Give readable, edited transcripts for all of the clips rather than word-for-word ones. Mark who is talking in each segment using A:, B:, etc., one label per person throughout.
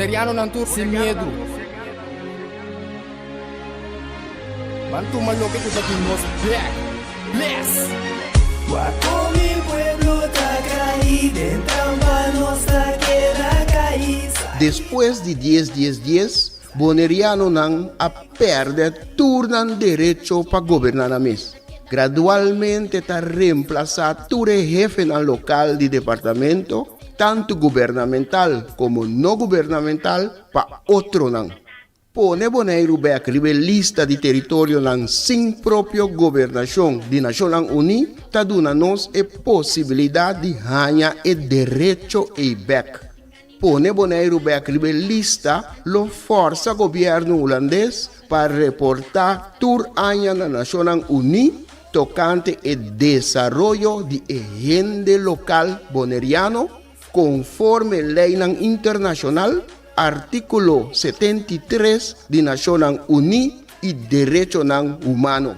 A: Bonerianonan tur sin miedu. Ban tuma loke ku ta di nos bek. Bless!
B: Wak kon mi pueblo ta kai den trampa nos ta keda kai.
C: Despues di dies dies dies, Bonerianonan a pèrdè tur nan derecho pa goberná nan mes. Gradualmente ta remplasá tur e hefenan lokal di departamento, tantu gubernamental komo no gubernamental, pa otronan. Pone Boneiru bèk riba e lista di teritorionan sin propio gobernashon di Nashonnan Uní ta duna nos e posibilidat di haña e derecho ei bèk. Pone Boneiru bèk riba e lista lo fòrsa gobièrnu hulandes pa reportá tur aña na Nashonnan Uní tokante e desaroyo di e hende lokal boneriano konforme leinan internashonal, artíkulo 73 di Nashonnan Uní i derechonan humano.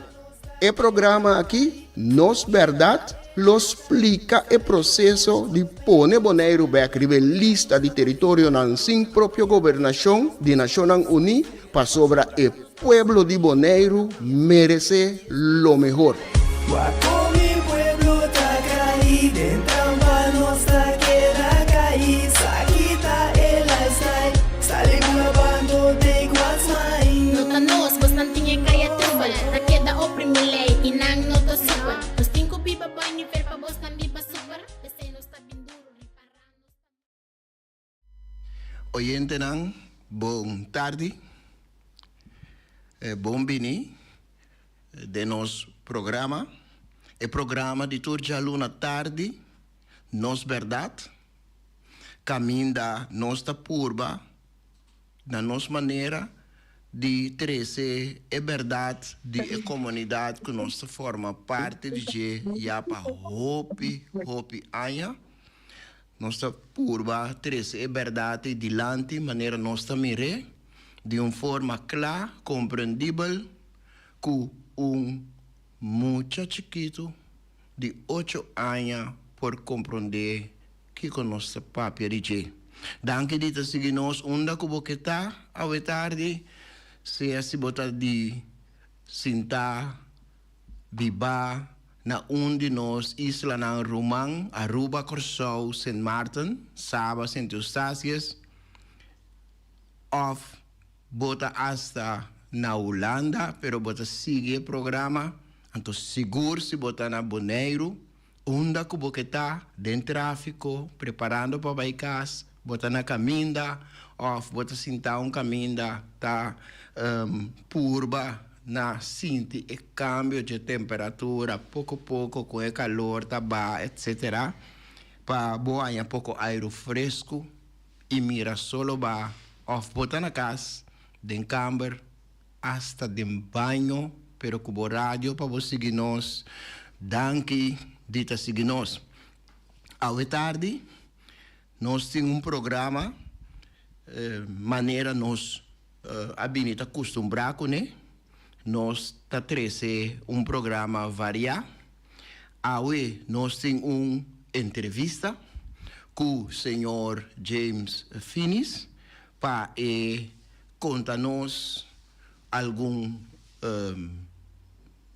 C: E programa aki, Nos Bèrdat, lo splika e proseso di pone Boneiru bèk riba e lista di teritorionan sin propio gobernashon di Nashonnan Uní pasobra e pueblo di Boneiru meresé lo mehor.
B: Wak kon mi pueblo ta kai den trampa nos ta keda kai sa kita e lifestyle sali bula bando take what's mine.
D: No ta nos, bosnan tin e kaya trubel Ta keda oprimi lei i nan no ta super Nos tin ku biba boi nivel pa bosnan biba super P'esei nos ta bin duru ripará nos ta.
C: Oyentenan bon tardi, bon bini den nos programa, e programa di tur djaluna tardi, Nos Bèrdat, kaminda nos ta purba na nos manera di trese e bèrdat di e komunidat ku nos ta forma parti di dje ya pa hopi, hopi aña. Nos ta purba trese e bèrdat ei dilanti manera nos ta mir'é, di un forma kla, komprendibel, ku un mucha chikitu di ocho aña por komprondé kiko nos ta papia di dje. Danki di ta sigui nos unda ku bo ke ta awe tardi, sea si bo ta di sintá, bibá na un di nos islanan ruman, Aruba, Kòrsou, Sint Maarten, Saba, Sint Eustatius, òf bo ta asta na Hulanda pero bo ta sigui e programa, anto sigur si bo ta na Boneiru, Unda ku bo ke ta den tráfiko, preparando pa bai kas, bo ta na kaminda òf bo ta sintá un kaminda ta purba na sinti e kambio dje temperatura poko poko ku e kalor ta baha etsetera pa bo haña poko airu fresku i mira solo baha òf bo ta na kas den kamber. Hasta den baño pero ku bo radio pa bo sigui nos. Danki di ta sigui nos. Awe tardi nos tin un programa manera nos a bini ta kustumbrá kuné. Nos ta trese un programa variá. Awe nos tin un entrevista ku señor James Finis pa e Konta nos algun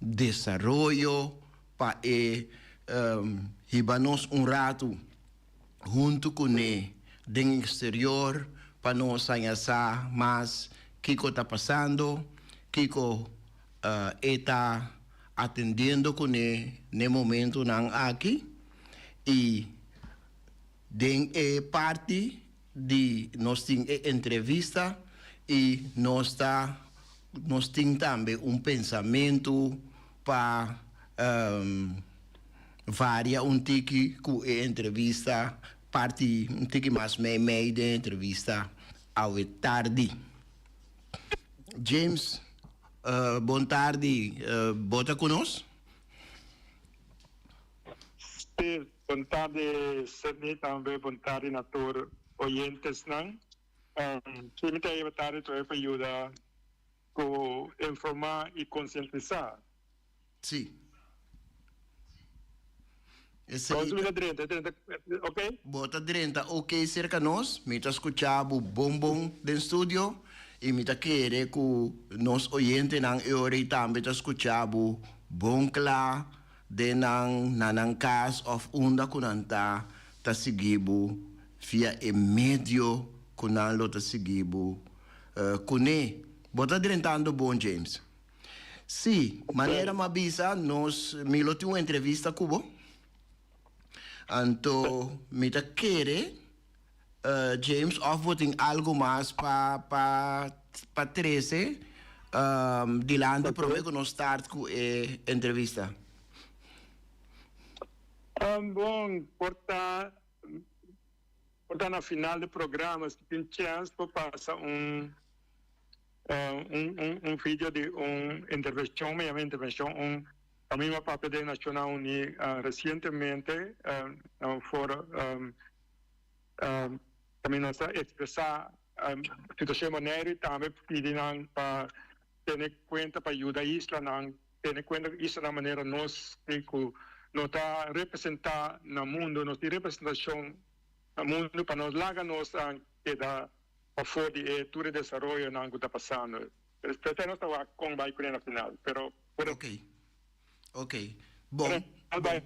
C: desaroyo pa e hiba nos un ratu huntu kuné den eksterior pa nos haña sa mas kiko ta pasando, kiko e ta atendiendo kuné n'e momentunan aki i den e parti di nos tin e entrevista y nos ta nos tin tambe un pensamentu pa varia un tiki cu e entrevista parti un tiki mas mei mei den entrevista awe tardi. James, bon tardi, bo ta cu nos?
E: Sí, bon tardi Sidney, tambe bon tardi na tur oyentesnan. Sí, mi ta e tardi tur pa yuda ku informá i konsientisá.
C: Sí. Esei
E: Kon mi ta drenta, drenta, ok?
C: Bo ta drenta ok serka nos, mi ta skucha bo bon bon den studio i mi ta kere ku nos oyentenan e ora ei tambe ta skucha bo bon kla den nan na nan kas òf unda ku nan ta ta sigui bo via e medio ku nan lo ta sigui bo kuné. Bo ta drentando bon James. Sí, manera m'a bisa, nos, mi lo tin un entrevista ku bo. Anto mi ta kere, James, òf bo tin algu mas pa, pa, pa trese dilanti promé ku nos start ku e entrevista?
E: Bon, por ta, por ta na final di programa, si tin chèns por pasa un. Un un video di un intervencion, mi yama intervencion, un a mi a papia den Nacionnan Uní recientemente na un foro caminda nos a expresa situacion di Boneiru y tambe pidi nan pa tene cuenta pa yuda islanan, tene cuenta cu islanan manera nos cu no ta representa na mundo, nos tin representacion na mundo pa no laga nos keda pafó di e tur e desaroyonan ku ta pasando. P'esei nos ta wak kon bai kuné na final, pero por
C: Ok, ok, bon, bon.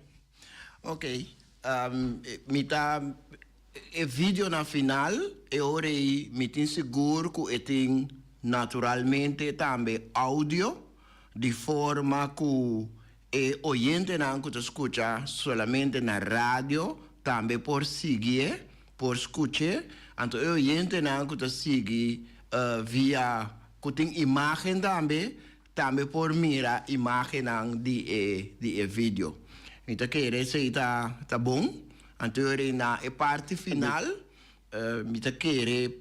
C: Ok, mi ta e video na final e ora ei mi tin sigur ku e tin naturalmente tambe audio di forma ku e oyentenan ku ta skucha solamente na radio tambe por siguié. Por skuch'é, anto e oyentenan ku ta sigui via ku tin imágen tambe, tambe por mira imágennan di e di e video. Mi ta kere esei ta ta bon. Anto e ora na e parti final mi ta kere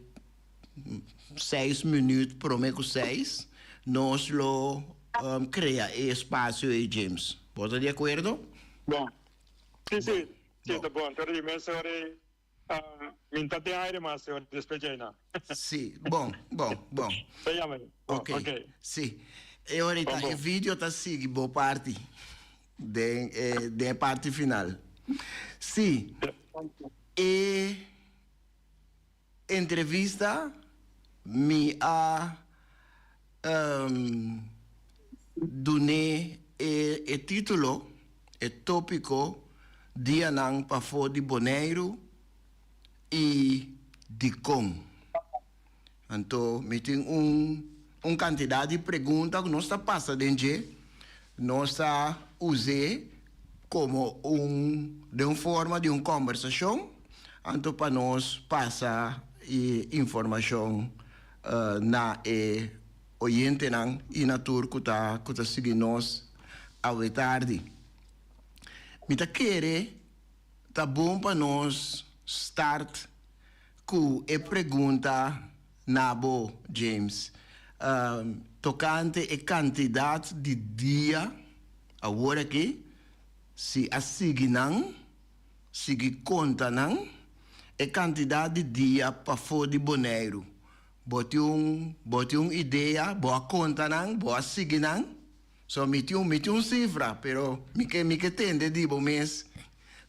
C: seis minüt promé ku seis nos lo krea e espasio ei James. Bo ta di akuerdo?
E: Bon. Sí, sí. Sí, ta bon. Pero di mes ora ei, mi no ta den aire mas e ora despues djei nan.
C: Sí, bon, bon, bon.
E: Ta yama mi. Bon,
C: Ok,
E: ok.
C: sí. E ora ei
E: Bon,
C: ta e
E: bon.
C: video ta sigui bo parti den e den e parti final. Sí, e entrevista mi a dun'é e título, e tópiko Dianan pafó di Boneiru i dikon. Anto mi tin un un kantidat di pregunta ku nos ta pasa den dje, nos ta us'é komo un den un forma di un kòmbersashon, anto pa nos pasa e informashon na e oyentenan i na tur ku ta ku ta sigui nos awe tardi. Mi ta kere ta bon pa nos start ku e pregunta na bo, James, tokante e kantidat di dia awor aki, si a sigui nan, sigui konta nan, e kantidat di dia pafó di Boneiru. Bo tin un, bo tin un idea, bo a konta nan, bo a sigui nan? So mi tin un, mi tin un sifra, pero mi ke, mi ke tende di bo mes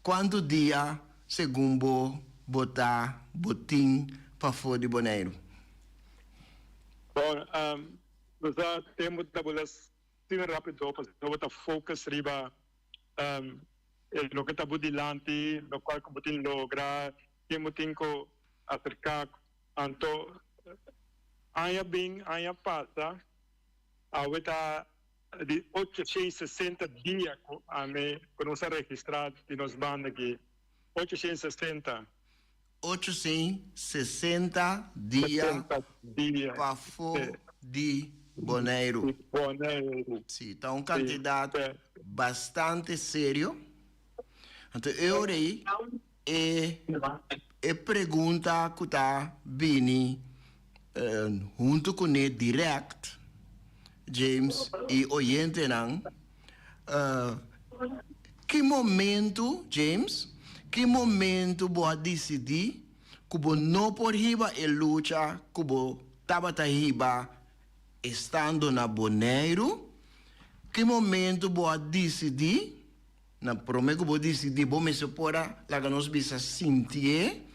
C: kuantu dia segun bo bo ta, bo tin pafó di Boneiru.
E: Bon, nos a tempu ta bula asina rapido pasobra bo ta focus riba e loke ta bo dilanti, lokual ku bo tin logra, ken bo tin ku aserká. Anto aña bin, aña pasa, awe ta di 860 dia ku ami ku nos a registrá di nos banda aki, 860.
C: 860 dia pafó di Boneiru. Sí, ta un kantidat bastante serio. Anto e ora ei e e pregunta ku ta bini huntu kuné dirèkt, James i oyentenan, Ki momentu, James, ki momentu bo a disidí ku bo no por hiba e lucha ku bo tabata hiba estando na Boneiru? Ki momentu bo a disidí? Na promé ku bo disidí bo mester por a laga nos bisa sintié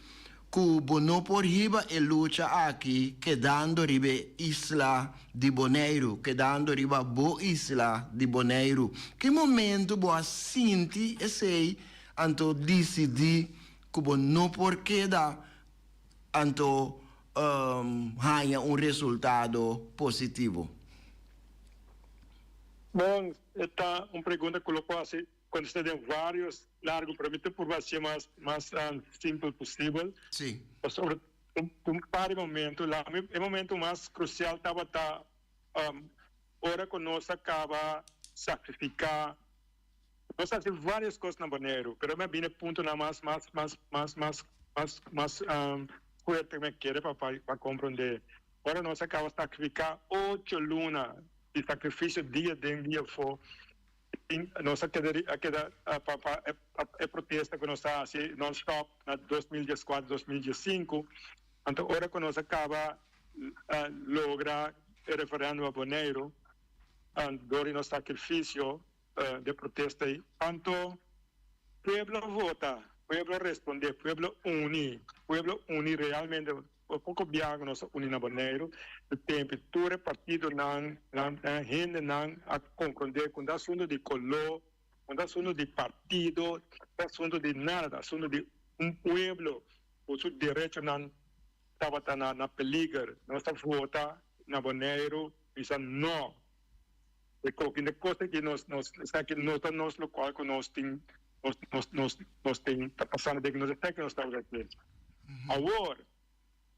C: ku bo no por hiba e lucha aki kedando riba e isla di Boneiru, kedando riba bo isla di Boneiru. Ki momento bo a sinti esei anto disidí ku bo no por keda anto haña un resultado positivo?
E: Bon, e ta un pregunta ku lo por hasi kontestá den vários largu, pero mi ta purba hasié mas mas simpel posibel.
C: Sí.
E: Pasobra un par di momento, la mi e momento mas krusial tabata ora ku nos a kaba sakrifiká, nos a hasi vários kos na Boneiru, pero mi a bini e puntonan mas mas mas mas mas mas mas fuerte ku mi a kere pa pa komprondé. Ora nos a kaba sakrifiká ocho luna di sakrifisio dia den dia afó, nos a keda a keda pa pa e protesta ku nos a hasi nonstòp na 2014, 2015. Anto ora ku nos a kaba logra e referèndum a Boneiru dor di nos sakrifisio di e protesta ei, anto pueblo a vota, pueblo a respondé, pueblo uni, pueblo uni realmente. Por poko biaha ku nos a uni na Boneiru, e tempu tur e partidonan, nan hendenan a komprondé ku no ta asuntu di koló, no ta asuntu di partido, no ta asuntu di nada, ta asuntu di un pueblo ku su derechonan tabata na peliger. Nos a vota na Boneiru bisa no. E koki kos aki nos nos esaki no ta nos lokual ku nos tin nos nos nos nos tin ta pasando den nos esaki nos tabata haci. Awor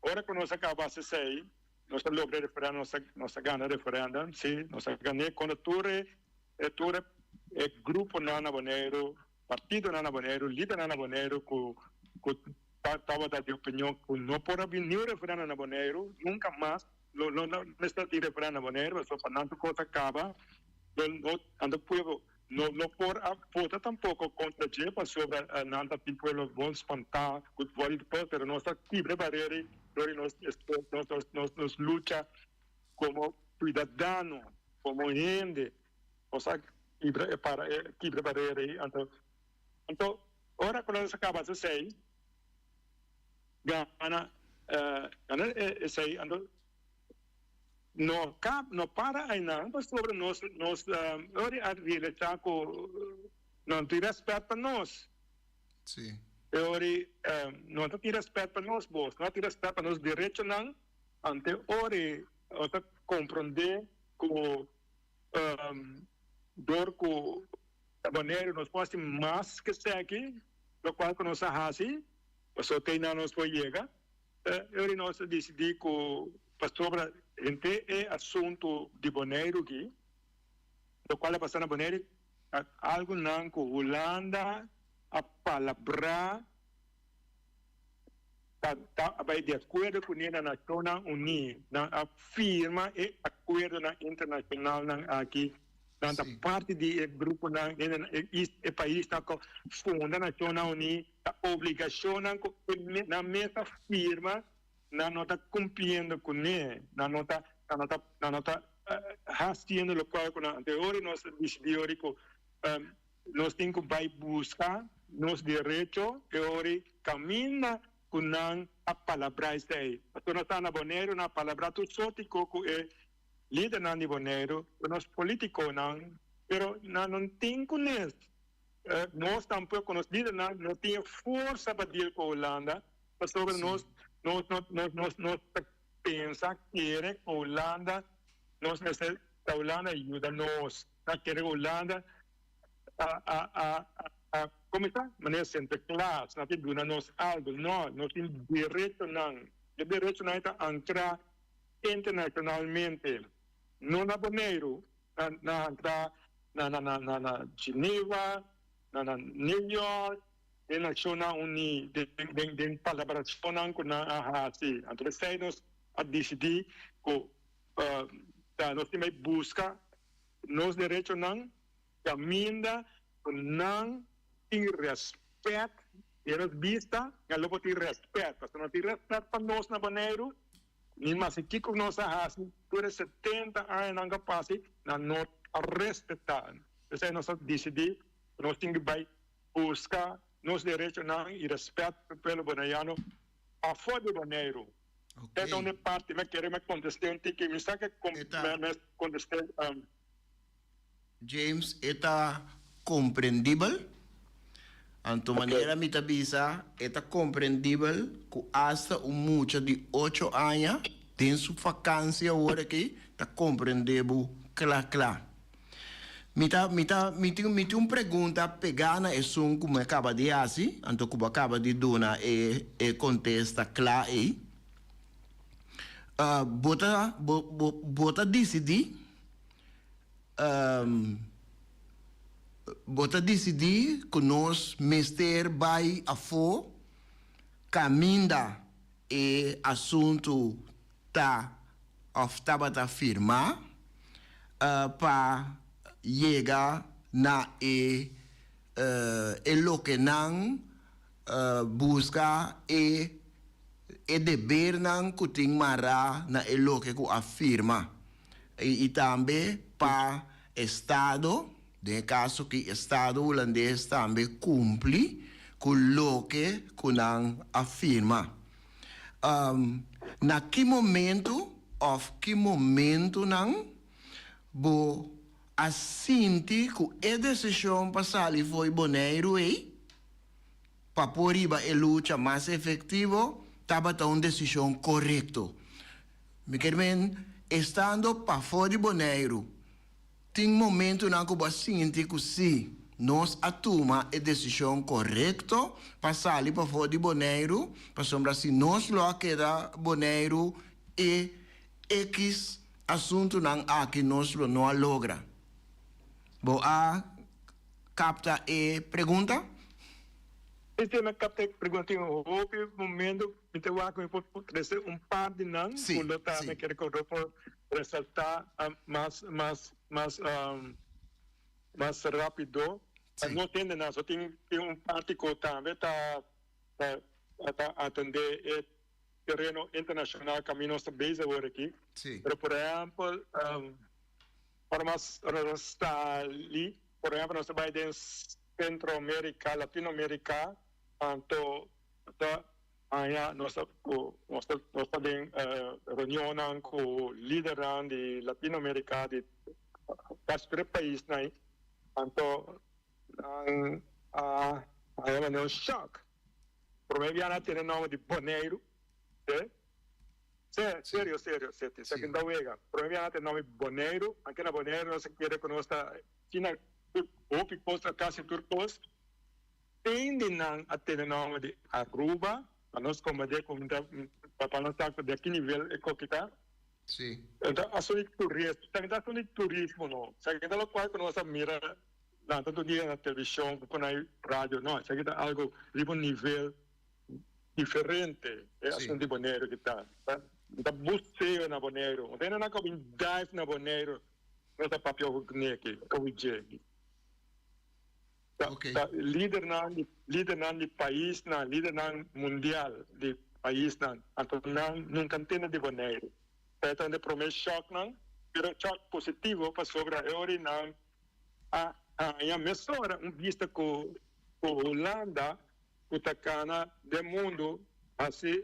E: ora ku nos a kaba hasi esei nos a logra e referendum nos a nos a gana e referendum si nos a gané kontra tur e e tur e gruponan na Boneiru partidonan na Boneiru lidernan na Boneiru ku ku tabata di opinion ku no por a bin niun referendum na Boneiru nunka mas. Lo no mester tin referendum na Boneiru pasobra pa nan tur kos a kaba. Lo no anto pueblo no no por a vota tampoko kontra dje pasobra nan ta tin pueblo bon spantá ku body di kos pero nos ta kibra e barera ei dor di nos nos nos nos nos lucha komo kuidadano komo hende nos a kibra e para e kibra e barera ei anto anto ora ku nos a kaba esei. Gana gana esei anto no kap no para einan pasobra nos nos ora a realisá ku no tin rèspèt pa nos.
C: Sí.
E: E ora no ta tin rèspèt pa nos bos no tin rèspèt pa nos derechonan ante ora nos ta komprondé ku dor ku ta Boneiru nos por hasi mas ke esaki lokual ku nos a hasi. Pasobra te einan nos por yega. E ora nos a disidí ku pasobra henter e asuntu di Boneiru aki, lokual a pasa na Boneiru, ta algunan ku Hulanda a palabrá ta ta a bai di akuerdo kuné na Nashonnan Uní. Nan a firma e akuerdonan internashonalnan aki. Nan ta parti di e gruponan, e paisnan ku funda Nashonnan Uní. Ta obligacionnan cu e nan mes a firma, nan no ta cumpliendo cune, nan no ta, nan no ta, nan no ta haciendo locual cu nan anterior y nos a dicidi ori cu nos tin cu bay busca nos derecho e ori caminda cu nan a palabra esey. Pasobra nos ta na Boneiru, nan a palabra tur sorti cu cu e lidernan di Boneiru, cu nos politiconan, pero nan no tin cunes. Nos tampoco, nos lidernan no tin e forsa pa deal cu Hulanda, pasobra nos nos nos nos nos ta pensa, kere cu Hulanda nos mester ta Hulanda yuda nos, ta kere cu Hulanda a a a a como esta manera Sinterklaas nan tin duna nos algo, no, nos tin derechonan, e derechonan ta ancra internacionalmente, no na Boneiru. Na na na na na na na Geneva, na na New York, den Nashonnan Uní, den den den palabrashonnan ku nan a hasi. Anto p'esei nos a disidí ku ta nos tin bai buska nos derechonan kaminda ku nan tin rèspèt den nos bista, nan lo por tin rèspèt. Pasobra no tin rèspèt pa nos na Boneiru. Ni maske kiko nos a hasi tur e 70 añanan ku a pasa, nan no a respetá. P'esei nos a disidí Nos tin ku bai buska nos derechonan i rèspèt pa pueblo boneiano pafó di Boneiru.
C: Ok.
E: E ta un e parti mi a kere mi a kontest'é un tiki. Mi sa ke
C: E ta.
E: mi a kontest'é.
C: James, E ta komprendibel. Anto manera mi ta bisa, e ta komprendibel ku asta un mucha di ocho aña den su fakansi awor aki ta komprendé bo kla kla. Mi ta, mi ta, mi tin, mi tin un pregunta pegá na esun ku mi a kaba di hasi, anto ku bo a kaba di duna e, e kontesta kla ei. Bo ta, bo, bo, bo ta disidí Bo ta disidí ku nos mester bai afó kaminda e asuntu ta òf tabata firmá pa yega na e e lokenan buska e e debernan ku tin mará na e loke ku a firma. I tambe pa Estado, den e kaso aki Estado Hulandes tambe kumpli ku loke ku nan a firma. Na ki momentu òf ki momentunan bo a sinti ku e desishon pa sali fo'i Boneiru ei pa por riba e lucha mas efektivo tabata un desishon korekto? Mi ker men, estando pafó di Boneiru, tin momentunan ku bo a sinti ku sí, nos a tuma e desishon korekto pa sali pafó di Boneiru, pasobra si nos lo a keda Boneiru e ekis asuntunan aki nos lo no a logra. Bo a kapta e pregunta?
E: Sí, sí, mi a kapta e pregunta. Tin hopi momento Mi ta wak mi por trese un par di nan ku lo ta mi kere ku lo por resaltá mas mas mas mas rápido. Pa no tende nan so tin tin un parti ku tambe ta ta ta atendé e tereno internashonal kaminda nos ta bezig awor aki. Pero por ehèmpel ora mas ora nos sali por ehèmpel nos ta bai den Sentro Amerika Latino Amerika anto Ta haña nos ta ku nos ta nos ta den reunionnan ku lidernan di Latinoamerika di kasi tur e paisnan ei anto nan a haña manera un shòk. Promé bia nan a tene nòmber di Boneiru te se serio serio se te esaki no ta wega promé bia nan a tene nòmber di Boneiru anke na Boneiru nos a kere ku nos ta asina hopi kos kasi tur kos. Tin di nan a tene nomber di Aruba, pa nos komprendé ku pa nos sa di ki nivel e koki ta.
C: Sí.
E: Enton asuntu di turismo, esaki ta asuntu di turismo no, esaki ta lokual ku nos a mira lanta tur dia na televishon ku na radio, no, esaki ta algu riba un nivel diferente e asuntu di Boneiru ki ta. Ta buseo na Boneiru, un hende nan ku a bin dive na Boneiru no ta papia hopi ku dje. Ta ta lidernan di lidernan di paisnan, lidernan mundial di paisnan, anto nan nunka ntende di Boneiru. Ta e ta un di e promé shòknan, pero shòk positivo pasobra e ora nan a haña mesora un bista ku ku Hulanda ku ta kana den mundu hasi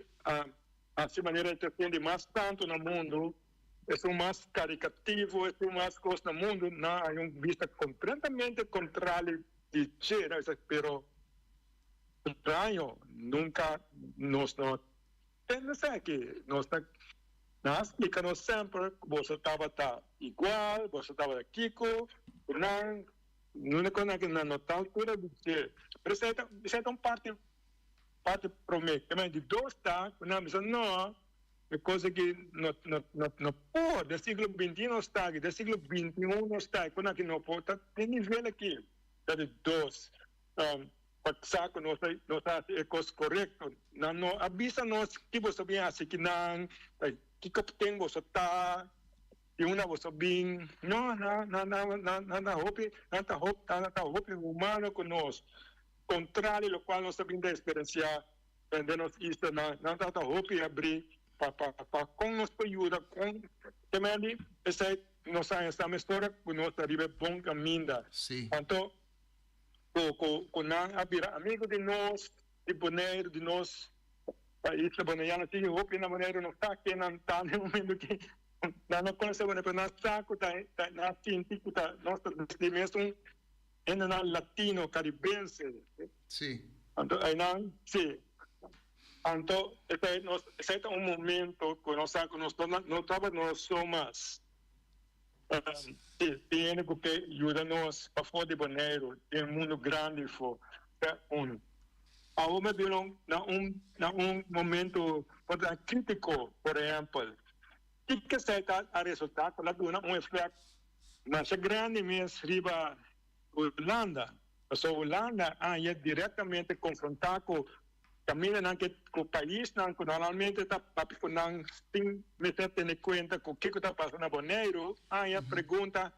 E: hasi manera e ta tende mas tantu na mundu. Esun mas karikativo, esun mas kos na mundu, nan a un bista kompletamente kontrali di dje. Nan bisa, pero straño, nunka nos no tende esaki. Nos ta, nan a splika nos semper ku boso tabata igual, boso tabata kiko, ku nan, nunka ku nan no ta altura di dje. Pero esei ta, esei ta un parti, parti promé. Di dos ta ku nan bisa, no. E kos aki no no no no por. Den siglo binti nos ta aki, den siglo binti un nos ta aki. Kon aki no por ta den nivel aki. Ta di dos pa sa ku nos ta nos ta hasi e kos korekto. Nan no a bisa nos ki boso bin hasi kinan, kiko ten boso ta, di unda boso bin. No, nan nan nan nan ta hopi nan ta hopi nan ta hopi humano ku nos. Kontrali lokual nos ta bin ta eksperensiá Den nos islanan, nan tabata hopi abrí pa pa pa kon nos por yuda, kon te mende esei nos a haña sa mesora ku nos ta riba e bon kaminda.
C: Sí.
E: Anto, Ku ku ku nan a bira amigo di nos di Boneiru, di nos pais la Boneiano. Tin hopi na Boneiru no sa ken nan ta na e momento aki. Nan no konosé Boneiru, pero nan sa ku ta ta nan a sinti ku ta nos ta di mesun hendenan latino, karibense.
C: Sí.
E: Anto einan, sí. Anto esei nos esei ta un momento ku nos sa ku nos no no tabata nos so mas. Sí, tin hende ku ke yuda nos pafó di Boneiru, den mundu grandi afó. Ta un. Awor mi a bira na un na un momento por ta krítiko, por ehèmpel, kiko esei ta a resultá ku el a duna un efèkt masha grandi mes riba Hulanda. Pasobra Hulanda a haña direktamente konfrontá ku Kamindanan ke ku paisnan ku normalmente ta papia ku nan sin mester tene kuenta ku kiko ta pasa na Boneiru, haña pregunta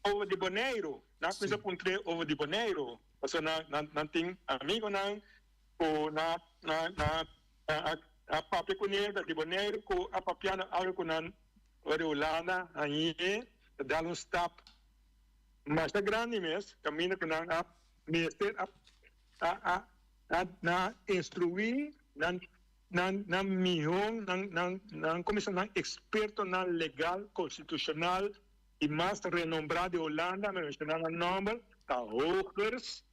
E: over di Boneiru. Nan kuminsá puntr'é over di Boneiru, pasobra nan nan tin amigonan ku nan nan nan a papia kuné di Boneiru ku a papiando algu ku nan ora di Hulanda hañ'é ta dal un stap masha grandi mes kaminda ku nan a mester a a a a na instruí nan nan nan mihó nan nan nan kuminsá nan ekspertonan legal konstitushonal i mas renombrá di Hulanda, mi menshoná nan nòmber, ta Hoogers,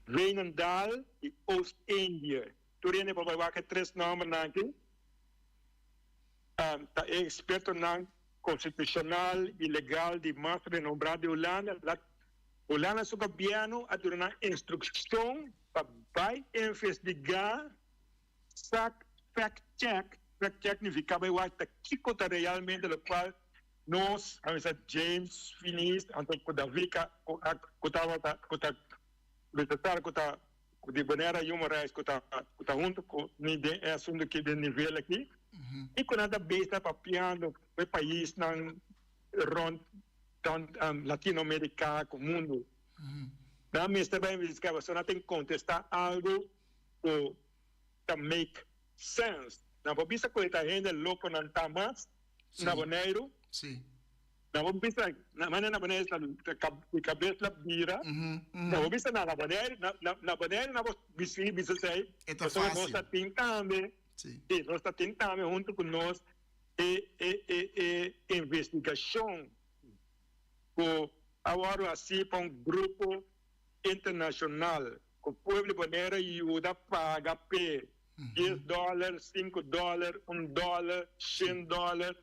E: Veenendaal i Oost-Indië. Tur hende por bai wak e tres nòmbernan aki. Ta e ekspertonan konstitushonal i legal di mas renombrá di Hulanda. Hulanda su gobièrnu a duna nan instrukshon pa bai investigá sak fact check, fact check nifiká bai wak ta kiko ta realmente lokual nos a bisa James Finis anto ku Davika ku a ku tabata ku ta rechasá ku ta ku di manera Human Rights ku ta ku ta huntu ku mi den e asuntu aki den nivel aki i ku nan ta bisa papiando ku e paisnan rond Latinoamerica cu mundo. Nan mester bay investiga pasobra nan tin contesta algo cu ta make sense. Nan por bisa cu e ta hende loco nan ta mas na Boneiru. Nan por bisa manera na Boneiru ta di cabes la bira. Nan por bisa na Boneiru na Boneiru nan por bisa esey pasobra nos ta tin tambe nos ta tin tambe hunto cu nos E e e e investigashon ku a wòrdu hasí pa un grupo internashonal ku pueblo di Bonaire yuda paga p'e dies dòler, sinku dòler, un dòler, shen dòler,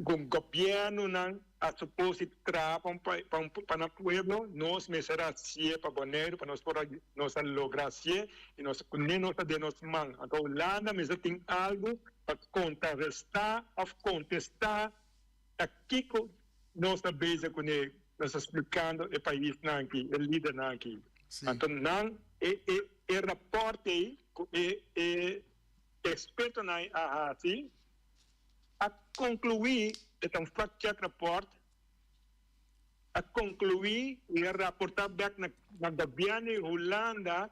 E: ku gobièrnunan a supos di traha pa un pa un pa nan pueblo, nos mester a hasié pa Boneiru pa nos por a nos a logra hasié i nos kuné nos ta den nos man. Anto Hulanda mester tin algu pa kontrarestá òf kontestá ta kiko nos ta bezig kuné, nos ta splikando e paisnan aki, e lidernan aki. Anto nan e e e rapòrt ei ku e e ekspertonan a hasi a konkluí, e ta un fact check rapport, a konkluí i a raportá bèk na na gobièrnu di Hulanda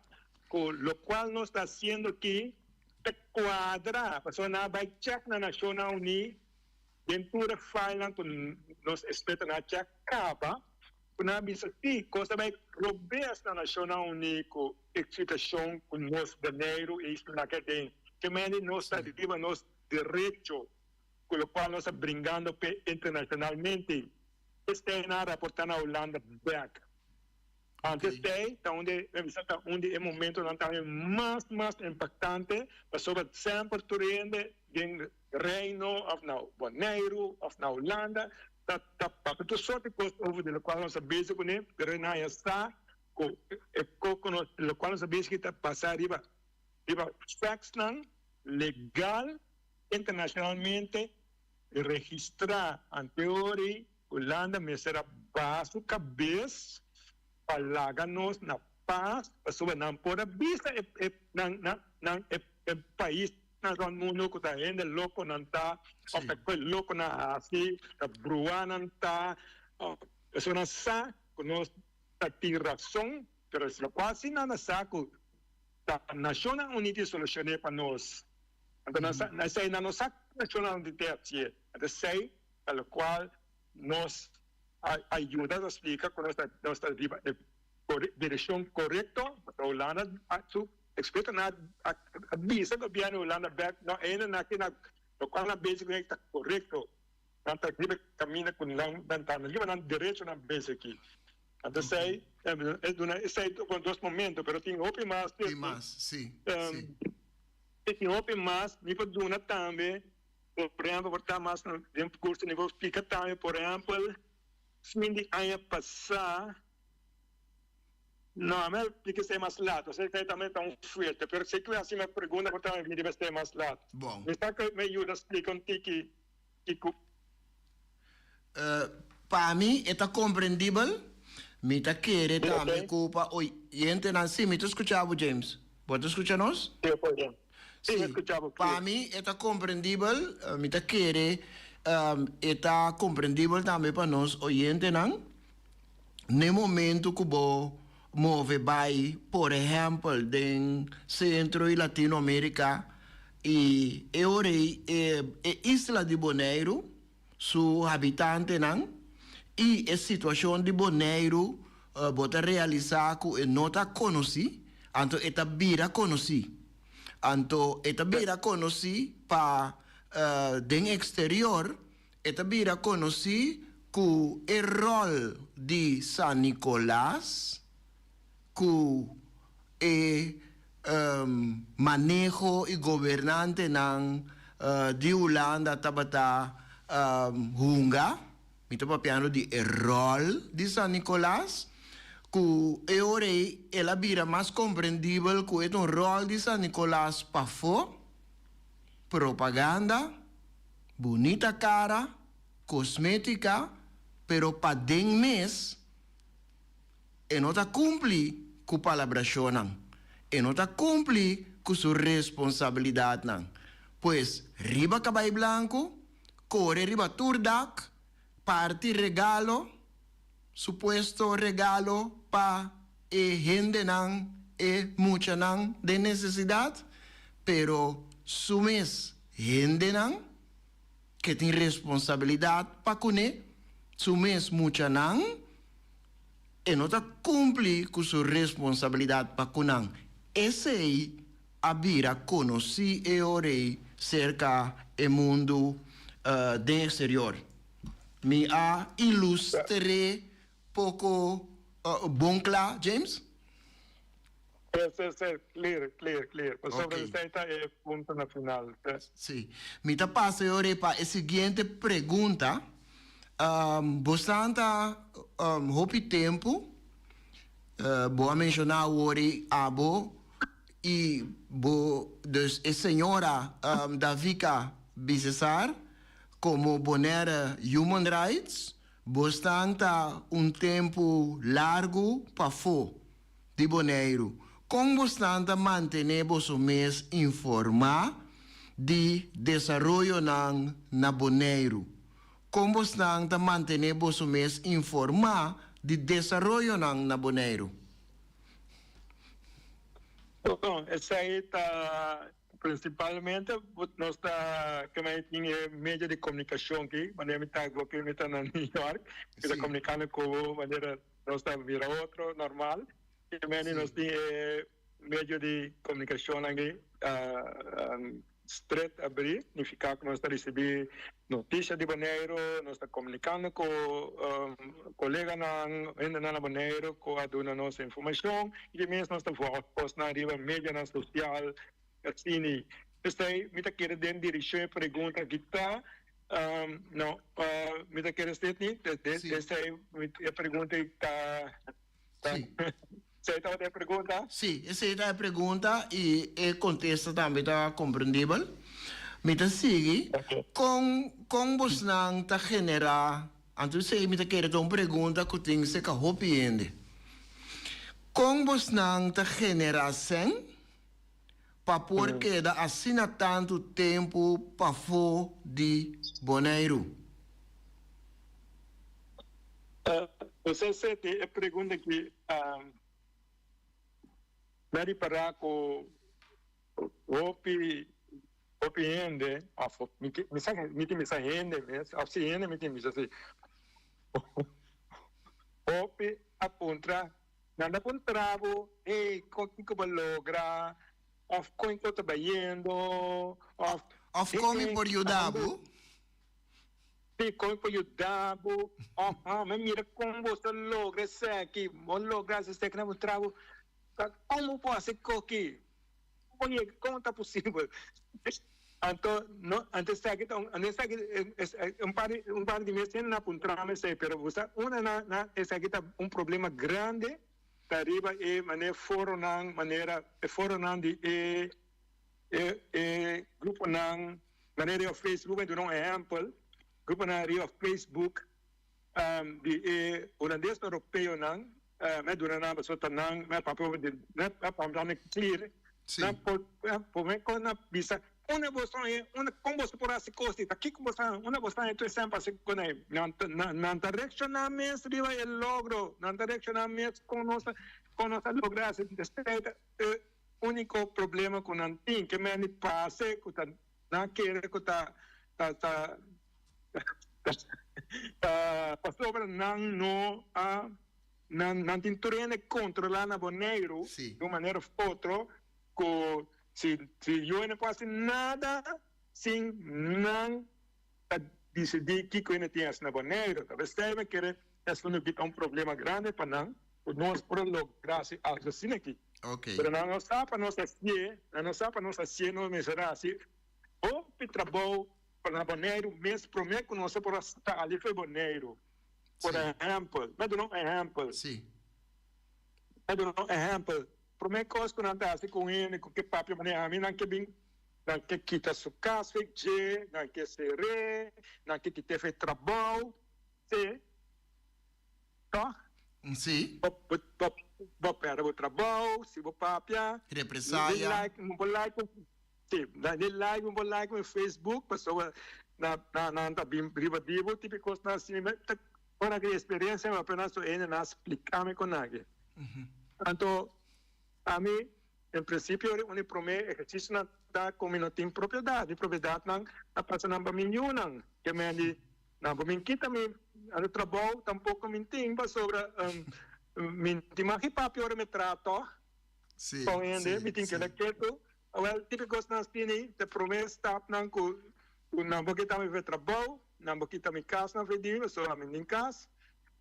E: ku lokual nos ta hasiendo aki ta kuadra, pasobra nan a bai chèk na Nashonnan Uní den tur e filenan ku nos ekspertonan a chèk kaba ku nan a bisa si kos ta bai robes na Nashonnan Uní ku e situashon ku nos Boneiru i islanan aki aden. Ke mende nos ta riba nos derecho ku lokual nos ta bringando p'e internashonalmente. Esei nan a raportá na Hulanda bèk. Antes esei ta un di e bisa ta un di e momentonan tambe mas mas impaktante pasobra semper tur hende den Reino òf na Boneiru òf na Hulanda ta ta papia tur sort di kos over di lokual nos ta bezig kuné pero nan ya sa ku e kos ku nos lokual nos ta bezig ta pasa riba riba factsnan legal internacionalmente registra anteori Hulanda mester a baha su cabes pa laga nos na paz pasobra nan por a bisa e e nan nan nan e e paisnan rond mundo cu ta hende loco nan ta of ta cu loco nan haci ta brua nan ta pasobra nan sa cu nos ta tin razon pero locual si nan a sa cu Ta Nashonnan Uní tin solushon'é pa nos. Anto nan sa, esei nan no sa ku Nashonnan Uní ta hasié. Anto esei ta lokual nos A yuda ta splika ku nos ta nos ta riba e direkshon korekto, pasobra Hulanda a su ekspertonan a a bisa gobièrnu di Hulanda bèk no hende nan aki na lokual nan bezi ku ta korekto, nan ta riba e kaminda ku nan nan ta riba nan derechonan bezi aki. Anto esei e duna esei ku dos momento pero tin hopi mas.
C: Tin mas, si, si.
E: Tin hopi mas mi por duna tambe. Por ehempel, por ta mas den curso ni por splica tambe, por ehempel, fin di aña pasá, no, a mi a splica esei mas laat, osea esei tambe ta un fuerte, pero si cu haci mi pregunta por ta mi debe esei mas laat.
C: Bon.
E: Mi sa cu mi yuda splica un tiki kico.
C: Pa mi e ta comprendibel, mi ta kere tambe cu pa oyentenan, si mi ta scucha bo James, bo ta scucha nos?
E: Si, por bien.
C: Sí, pa mi e ta komprendibel, mi ta kere e ta komprendibel tambe pa nos oyentenan, n'e momento ku bo move bai, por ehèmpel, den Sentro i Latinoamerika i e ora ei e isla di Boneiru su habitantenan i e situashon di Boneiru bo ta realisá ku e no ta konosí, anto e ta bira konosí. Anto e ta bira konosí pa den eksterior, e ta bira konosí ku e ròl di San Nikolas, ku e maneho i gobernantenan di Hulanda tabata hunga, mi ta papiando di e ròl di San Nicolas, ku e ora ei el a bira mas komprendibel ku e ta un ròl di San Nicolas pafó, propaganda, bunita kara, kosmétika, pero paden mes. E no ta kumpli ku palabrashonnan. E no ta kumpli ku su responsabilidatnan. Pues, riba kabai blanku, kore riba tur dak, parti regalo, supuesto regalo pa e hendenan, e muchanan den nesesidat, pero su mes hendenan ke tin responsabilidat pa kuné, su mes muchanan, E no ta cumpli cu su responsabilidad pa cu nan. Esey a bira conoci e orey cerca e mundo den exterior. Mi a ilustr'e poco bon cla, James?
E: Sí, sí, sí, clear, clear, clear. Pasobra esey ta e punto na final.
C: Sí. Mi ta pasa e ora pa e siguiente pregunta. Bosan ta hopi tempu, bo a menshoná awor ei abo i bo, dus e señora Davika Bisesar komo Bonaire Human Rights, bosnan ta un tempu largu pafó. di Boneiru, kon bosnan ta mantené boso mes informá di desaroyonan na Boneiru? Kon bosnan ta mantené boso mes informá di desaroyonan na Boneiru?
E: Bon, esei ta Principalmente nos ta kemey tin e medio di comunicacion aki, manera mi ta awo mi ta na New York, mi ta comunicando cu bo manera nos ta mira otro normal, kemey nos tin e medio di comunicacion aki stret abri, nifica cu nos ta ricibi noticia di Boneiru, nos ta comunicando cu coleganan, hendenan na Boneiru cu a duna nos informacion y mes nos ta volg cosnan riba medianan social asina. P'esey mi ta kere den direccion e pregunta aki ta, no, mi ta kere Sidney, esey e pregunta ta. Esei tabata e pregunta?
C: Sí, esei ta e pregunta i e kontesta tambe ta komprendibel. Mi ta sigui, kon kon bosnan ta generá, anto esei mi ta kere ta un pregunta ku tin serka hopi hende. Kon bosnan ta generá sèn pa por keda asina tantu tempu pafó di Boneiru?
E: José Seti, e pregunta ki mi a ripará ku hopi hopi hende òf mi sa mi tin bisa hende mes òf si hende mi tin bisa si. Hopi a puntra, nan ta puntra bo, hey, kon kiko bo logra? Of kon kiko ta bayendo? Of,
C: Of kon mi por yuda bo?
E: Sí, kon mi por yuda bo? Of, ah, mi mira kon bo ta logra esaki, bo logra hasi esaki, nan puntra bo, ta kon bo por hasi koki? Kon yega, kon ta posibel? Anto, no, anto esaki ta un, anto esaki un par di, un par di mes hende a puntra mi esei, pero bo sa una na, na esaki ta un problema grande ta riba e manera foronan, manera e foronan di e, e, e gruponan, manera riba Facebook, mi duna un ehèmpel, gruponan riba Facebook di e hulandes europeonan, Mi a duna nan pasobra ta nan, mi a papia di, mi a papia mi clear, nan por, por mi nan bisa, unda bo ta haña, unda, kon boso por hasi kos di, ta kiko bo ta, unda bo ta haña tur esèmpel hasi ku nan, nan ta, nan ta reakshoná mes riba e logro, nan ta reakshoná mes kon nos a, kon nos a logra hasi, esei ta e úniko problema ku nan tin, ke men di pase ku ta, nan kere ku ta, ta, ta. Pasobra nan no a nan nan tin tur hende controla na Boneiru di un manera of otro cu si si yo no por haci nada sin nan ta dicidi kico hende tin haci na Boneiru. Ta besey mi kere esaki no kita un problema grandi pa nan cu nos por a logra haci algo asina aki. Pero nan no sa pa nos hacié, nan no sa pa nos hacié nos mester haci hopi trabou. Pa na Boneiru mes promé ku nos a por a sali for Boneiru. Por ehèmpel, mi a duna un ehèmpel. Mi a duna un ehèmpel. Promé kos ku nan ta hasi ku un hende ku ke papia manera ami, nan ke bin, nan ke kita su kas for dje, nan ke ser'é, nan ke kit'é for e trabou. Sí. Tòg?
C: Sí.
E: Bo, bo, bo pèrdè bo trabou si bo papia.
C: Represaya.
E: Bo por like. Sí, ni like mi por like mi Facebook pasobra na na nan ta bin riba di bo tipo kosnan asina mi ta ora ki experiencia mi apenas su hende nan a splica mi con aki. Anto ami en principio un di prome ehercicionan ta cu mi no tin propiedad, mi propiedadnan a pasa nan pa mi yunan ke men di nan por bin kita mi anto trabou tampoco mi tin pasobra mi tin maki papia ora mi traha tog con hende mi tin keda ketu. Awel, tipo kosnan asina ta e promé stapnan ku ku nan por kita mi for trabou, nan por kita mi kasnan for di mi, pasobra ami tin kas,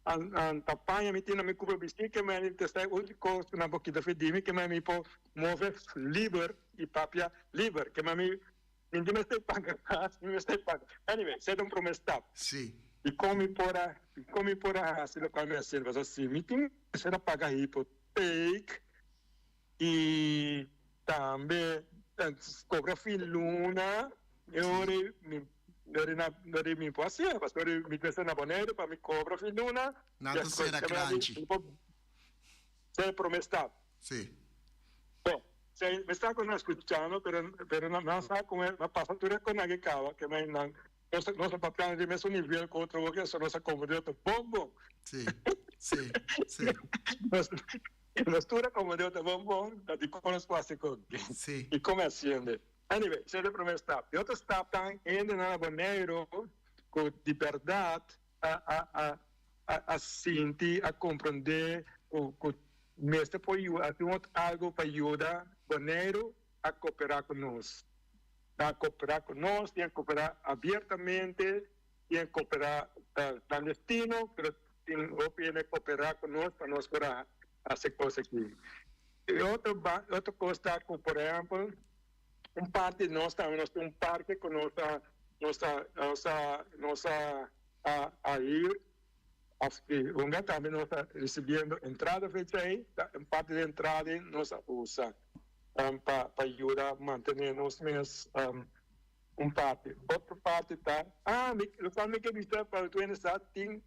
E: an ta paña mi tin na mi kupa bistí, ke mei ta esta e último kos ku nan por kita for di mi, ke mei mi por move liber i papia liber, ke mei mi mi tin mester paga kas, mi mester paga. Anyway, esei ta un promé stap. I kon mi por a, kon mi por a hasi lokual mi a hasi? Pasobra si mi tin mester a paga hipotek. I tambe cobra fin luna e ora mi ora mi por hacié pasobra mi mester na Bonaire pa mi cobra fin luna.
C: Nan ta cera kranchi.
E: Esei e prome stap.
C: Si.
E: Bon, esei mi sa cu nan scuchando pero pero nan sa cu mi a pasa tur e conan aki caba ke mi nan nos ta papiando di mesun nivel cu otro bo ke nos a comprende otro bon bon.
C: Si, si, si.
E: Nos tur a como Dios ta bon bon, ta di con nos por haci con
C: Sí.
E: y con haciende. Anyway, ese ta e primer stap. E otro stap ta hendenan na Boneiru cu di berdad a a a a a sinti, a comprende cu cu mester por yuda, haci un otro algo pa yuda Boneiru a coopera cu nos. A coopera cu nos, tin a coopera abiertamente, tin a coopera clandestino, pero Tin hopi hende cooperá cu nos pa nos por a haci cos aki. E otro ba otro cos ta cu por ehempel un parti di nos tambe nos tin un parke cu nos ta nos ta nos ta nos a a a huur of di hunga tambe nos ta ricibiendo entrada fecha ey ta un parti di entrada ey nos a usa pa pa yuda mantene nos mes. Un parti. Otro parti ta, ah, mi, locual mi ke bisa pa tu hende sa, tin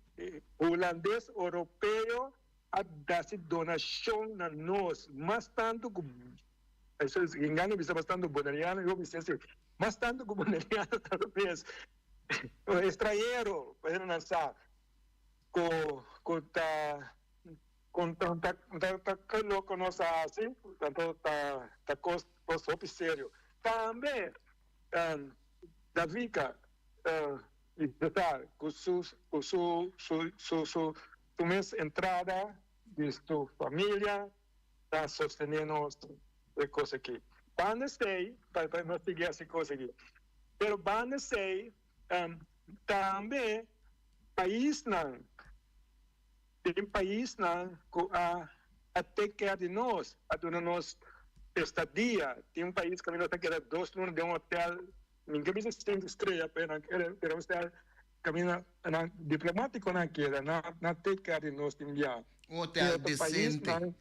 E: Hulandes Oropeo a dasi donacion na nos, mas tanto cu, eso es gingando bisa mas tanto Boneriano, yo bisa si, mas tanto cu Boneriano tal vez, extranhero, pa hende nan sa, cu, cu ta, cu ta, ta, ta, ta loco nos a haci, tanto ta, ta cos, cos hopi serio. Tambe Davika ta ku su su su su su su mes entrada di su familia ta sostene nos e cos aki. Banda esey, pa nos sigui haci cos aki, pero banda esey tambe paisnan, tin paisnan cu a a take care di nos, a duna nos estadia. Tin un pais caminda nos ta keda dos luna den un hotel, mi no ke bisa cinco estrella, pero nan keda un hotel Caminda nan diplomaticonan keda na na take care di nos tin bia.
C: Un hotel decente.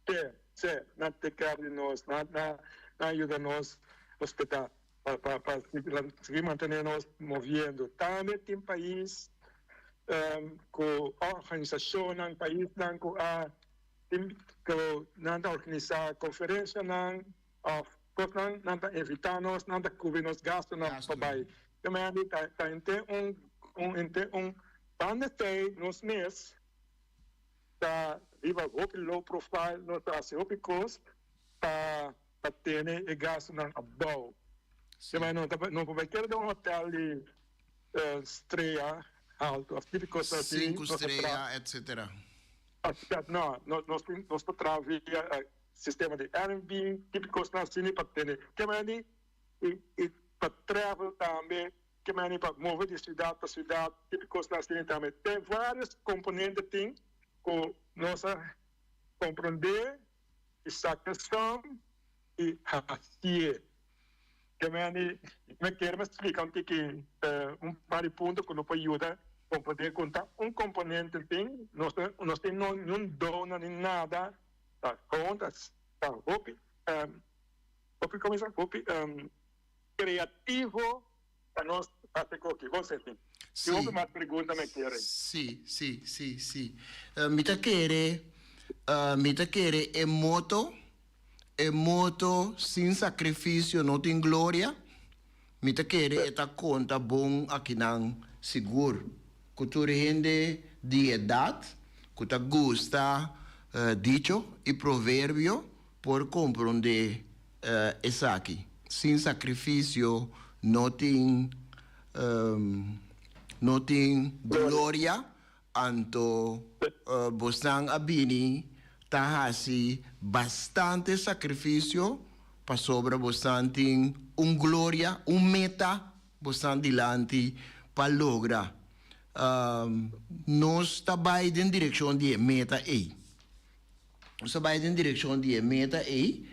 E: Si, si, nan take care di nos, nan nan nan yuda nos hospeda pa pa pa sigui mantene nos moviendo. Tambe tin pais cu organisacionnan, paisnan cu a tin cu nan ta organisa conferencianan Of kosnan nan ta evitá nos, nan ta kubri nos gastunan pa bai. Te manera di ta ta henter un un henter un banda esei nos mes ta riba hopi low profile, nos ta hasi hopi kos pa pa tene e gastunan abou. Te manera no ta no por bai keda den un hotel di strea haltu of tipo kos asi.
C: Sinku strea etcetera.
E: No, nos tin nos ta traha via. Sistema di Airbnb, tipo cosnan asina pa tene ke meni y y pa travel tambe, ke meni pa move di ciudad pa ciudad, tipo cosnan asina tambe. Ten varios componente tin cu nos a comprende y saca som y hacié. Ke meni mi kier mi splica un tiki un par di punto cu lo por yuda comprende cu ta un componente tin, nos nos tin no niun dona ni nada. Ta gewoon ta ta hopi hopi como bisa hopi creativo pa nos haci koki bon senti si hopi mas pregunta me kere.
C: Si si si si mi ta kere mi ta kere e moto e moto sin sacrificio no tin gloria mi ta kere e ta conta bon akinan sigur. Ku tur hende di edat ku ta gusta dicho i proverbio por komprondé esaki. Sin sakrifisio no tin no tin gloria, anto bosnan a bini ta hasi bastante sakrifisio pasobra bosnan tin un gloria, un meta Bosnan dilanti pa logra. Nos ta bai den direkshon di e meta ei. Nos ta bai den direkshon di e meta ei.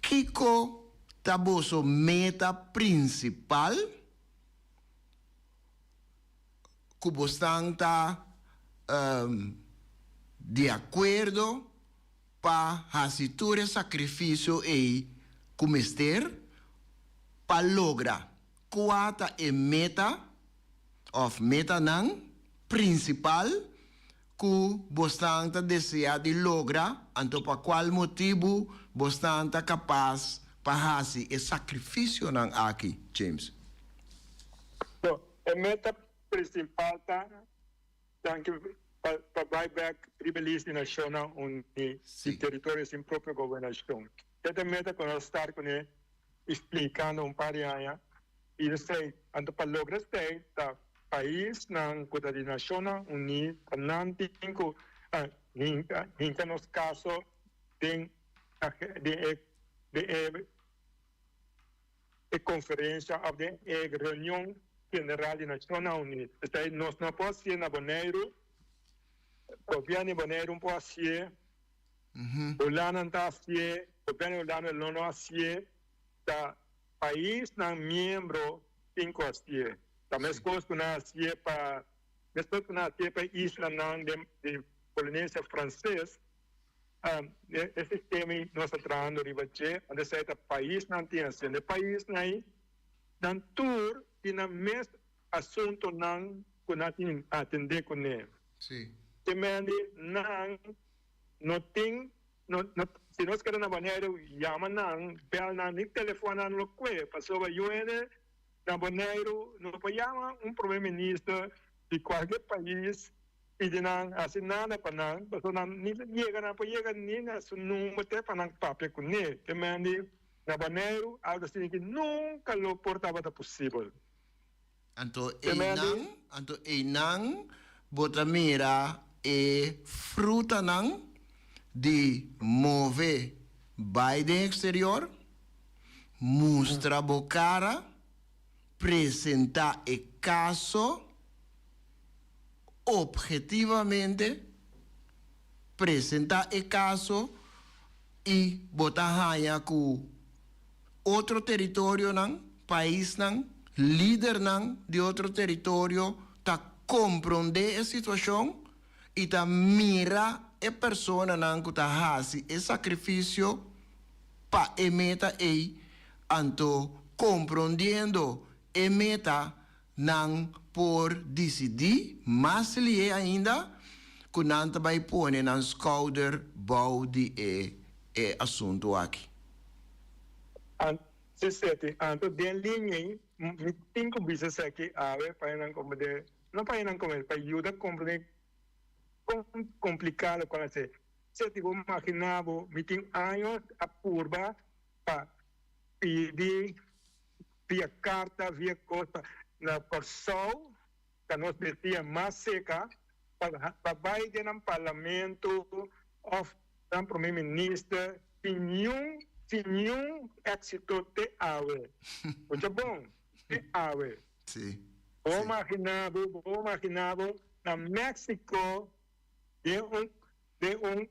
C: Kiko ta boso meta prinsipal ku bosnan ta di akuerdo pa hasi tur e sakrifisio ei ku mester pa logra kua ta e meta òf metanan prinsipal ku bosnan ta deseá di logra, anto pa kual motibu bosnan ta kapas pa hasi e sakrifisionan aki, James?
E: So, e meta prinsipal ta Danki pa bai bek riba lis di Nashonnan Uní di teritorio sin propio gobernashon. E ta meta ku nos start kuné i splikando un par di aña i esei. Anto pa logra esei ta paisnan ku ta di Nashonnan Uní ta nan tin ku hinka hinka nos kaso den den e den e e conferencia of den e reunion general di Nacionnan Uní. Esei nos no por hacié na Boneiru, gobierno di Boneiru no por hacié, Hulanda no ta hacié, gobierno di Hulanda lo no hacié, ta paisnan miembro tin cu hacié. Ta mescos cu nan hacié pa, mescos cu nan hacié pa e islanan di Polinesia Frances. E sistema ei nos ta trahando riba dje, unda esei ta paisnan tin haciendo. E paisnan ei, nan tur tin nan mes asuntonan cu nan tin atende cune. Te mende nan no tin, no, no, si nos keda na Boneiru yama nan, bel nan, ni telefon nan lo cue, pasobra UN na Boneiru no por yama un prome minister di cualkier pais Pidi nan hasi nada pa nan, pasobra nan ni ta yega, nan por yega ni na su number te pa nan papia kuné. Te mende na Boneiru algo asina ki nunka lo por tabata posibel.
C: Anto einan, anto einan. bo ta mira e frutanan di move bai den exterior, mustra bo cara, presenta e caso obhetivamente, presenta e caso y bo ta haña cu otro teritorionan, paisnan, lidernan di otro teritorio ta comprende e situacion y ta mira e personanan cu ta haci e sacrificio pa e meta ey, anto comprondiendo e meta nan por dicidi mas lihe ainda cu nan ta bay pone nan schouder bou di e e asunto aki.
E: Si seti, anto den liña ei mi tin cu bisa esaki awe pa nan comprende, no pa nan comprende, pa yuda comprende con complica locual a ser. Seti, bo imagina bo, mi tin años a purba pa pidi via carta, via cos pa na Corsou, ta nos bestia mas seca pa bay den nan parlamento of nan prome minister sin niun sin niun exito te awe. Escucha bon, te awe. Bo imagina bo, bo imagina bo na Mexico den un den un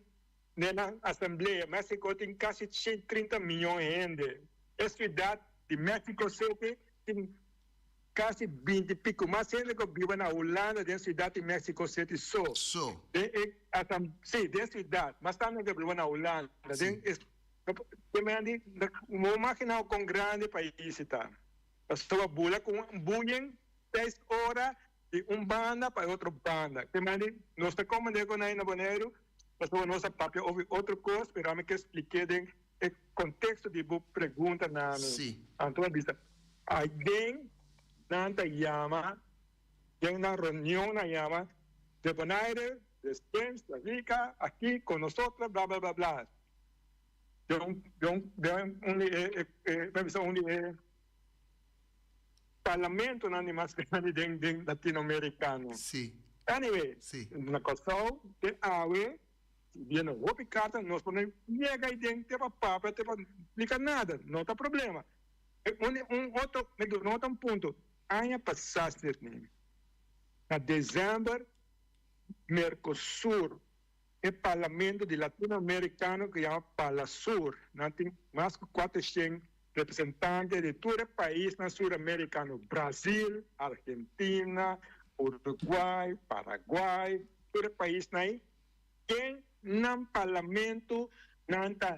E: den nan asamblea, Mexico tin casi 130 miyon hende, e ciudad di Mexico City tin Kasi binti pico mas hende cu biba na Hulanda den ciudad di Mexico City so.
C: So.
E: Den e asam, si, den ciudad. Mas tanto hende biba na Hulanda. Den e, te men di, bo imagina con grandi e pais ta. Pasobra bula cu un buyen seis ora di un banda pa e otro banda. Te men di, nos ta comprende cu nan na Boneiru, pasobra nos a papia over otro cos, pero ami ke spliké den e contexto di bo pregunta na mi.
C: Si.
E: Anto a bisa, Aden nan ta yama, den nan reunion nan yama, de Bonaire, de Spain, La Rica, aki con nosotros, bla bla bla bla. Den un, den un, den un di e, e, mi a bisa un di e parlamentonan di mas grandi den, den Latinoamericano.
C: Si.
E: Anyway,
C: Si.
E: na Kòrsou te awe Si biene hopi karta nos por no yega ei den te pa papia te pa splika nada, no ta problema. E un un otro mi duna otro un punto, aña pasá Sydney, na december Mercosur, e parlamento di Latino Americano ku yama Parlasur, nan tin mas ku kuatershen representante di tur e paisnan suramericano, Brasil, Argentina, Uruguay, Paraguay, tur e paisnan ei. Den nan parlamento nan ta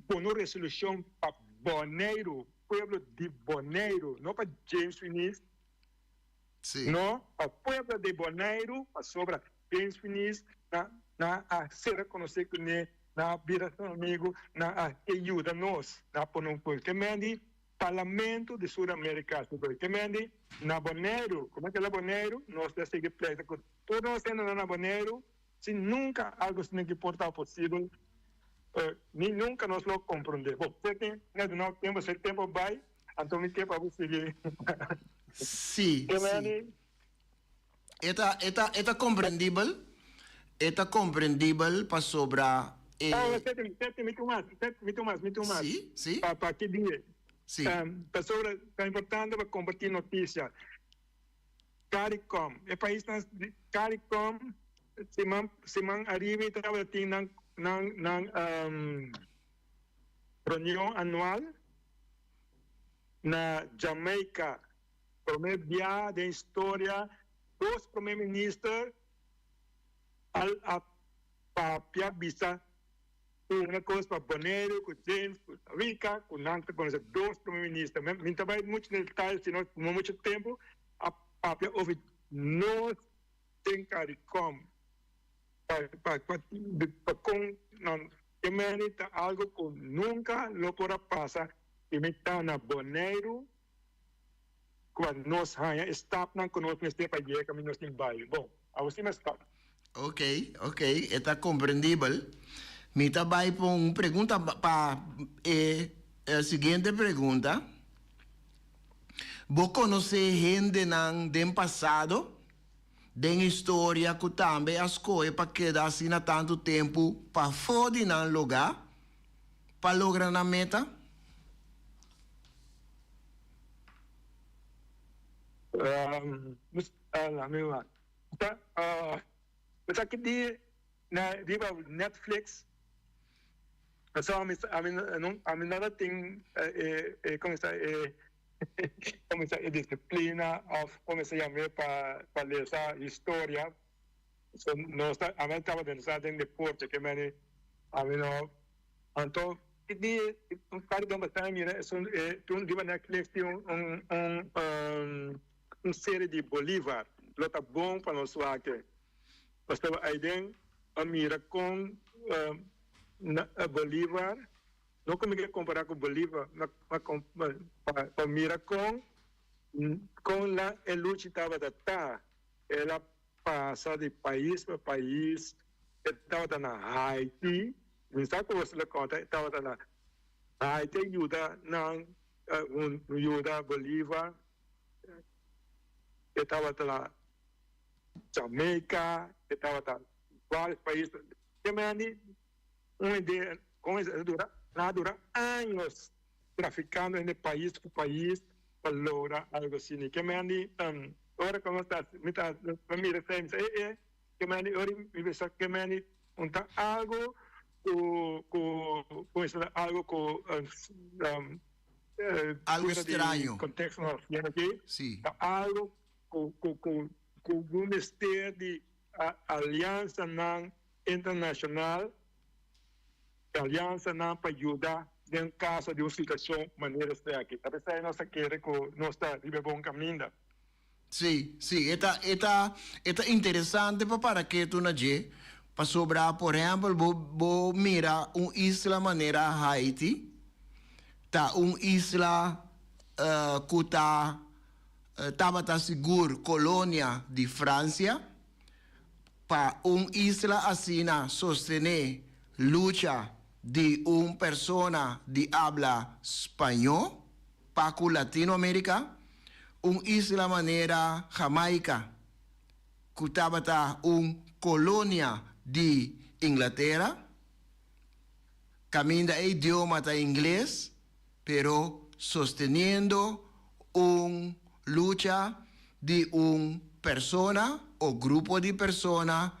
E: pone un resolucion pa Boneiru, pueblo di Boneiru, no pa James Finies, no, pa pueblo di Boneiru, pasobra James Finies na nan a ser reconoce cune, nan a bira su amigo, nan a ke yuda nos, nan a pone un pueblo. Ke men di Parlamento di Sur America, ke men di na Boneiru, como ke la Boneiru, nos ta sigui pleita cu Tur nos hendenan na Boneiru, si nunka algu asina ki por ta posibel, ni nunka nos lo komprondé. Bo, se tin na duna un tempu, se tempu bai, anto mi ke pa bo sigui.
C: Sí, sí. E ta, e ta, e ta komprendibel, e ta komprendibel pasobra e.
E: Oh, se tin, se tin, mi tin un mas, mi tin un mas, mi tin un mas.
C: Sí, sí.
E: Pa, pa ki dia.
C: Sí.
E: Pasobra ta importante pa kompartí notisia. Caricom, e paisnan di Caricom siman siman ariba i tabata tin nan nan nan reunion anual na Jamaica. Prome bia den historia dos prome minister al a papia bisa Una kos pa Boneiru ku James ku Rica ku nan ta konosé dos prome minister. Mi ta bai muchu den detaye si no tuma muchu tempu a papia over nos den Caricom pa pa pa kon nan ke meni ta algo ku nunka lo por a pasa si mi ta na Boneiru ku a nos haña e stapnan ku nos mester pa yega mi nos tin bai. Bon, awo si mi a stap.
C: Ok, ok, e ta komprendibel. Mi ta bai pa un pregunta pa e siguiente pregunta. Bo konosé hendenan den pasado? den historia ku tambe a skohe pa keda asina tantu tempu pafó di nan lugá pa logra nan meta?
E: Esaki di na riba Netflix. Pasobra mi ami no ami no ta tin e e como sa e como sa e disciplina of como sa yam'e pa pa lesa historia. So nos ta ami tabata interesá den deporte ke meni ami no anto ki di un par di homber ta mira esun e tin riba Netflix tin un un un un serie di Bolivar lo ta bon pa nos wak. Pasobra aiden a mira kon Bolivar, no ku mi ke kompara ku Bolivar, ma pa mira kon kon la e luchi tabata ta. El a pasa di pais pa pais, e tabata na Haiti, mi sa ku boso lo konta, e tabata na Haiti a yuda nan yuda Bolivar, e tabata na Jamaica, e tabata varios pais. Te mandi un idea con e dura, nan a dura años traficando hende pais cu pais pa logra algo asina. Ke mandi ora cu nos ta, mi ta mira esei mi sa e e, ke mandi ora mi bisa ke mandi un ta algo cu cu cu algo cu
C: Algo straño.
E: Contexto nos haciendo aki,
C: Si.
E: ta algo cu cu cu cu bo mester di aliansanan internacional, aliansanan pa yuda den caso di un situacion manera esaki. Ta pesey nos ta kere cu nos ta riba e bon caminda.
C: Sí, sí, e ta, e ta, e ta interesante pa para ketu na dje, pasobra, por ehempel, bo, bo mira un isla manera Haiti, ta un isla cu ta tabata sigur colonia di Francia, pa un isla asina sostene lucha di un persona di habla spañó pa cu Latinoamerica, un isla manera Jamaica cu tabata un colonia di Inglatera, caminda e idioma ta ingles, pero sosteniendo un lucha di un persona o grupo di persona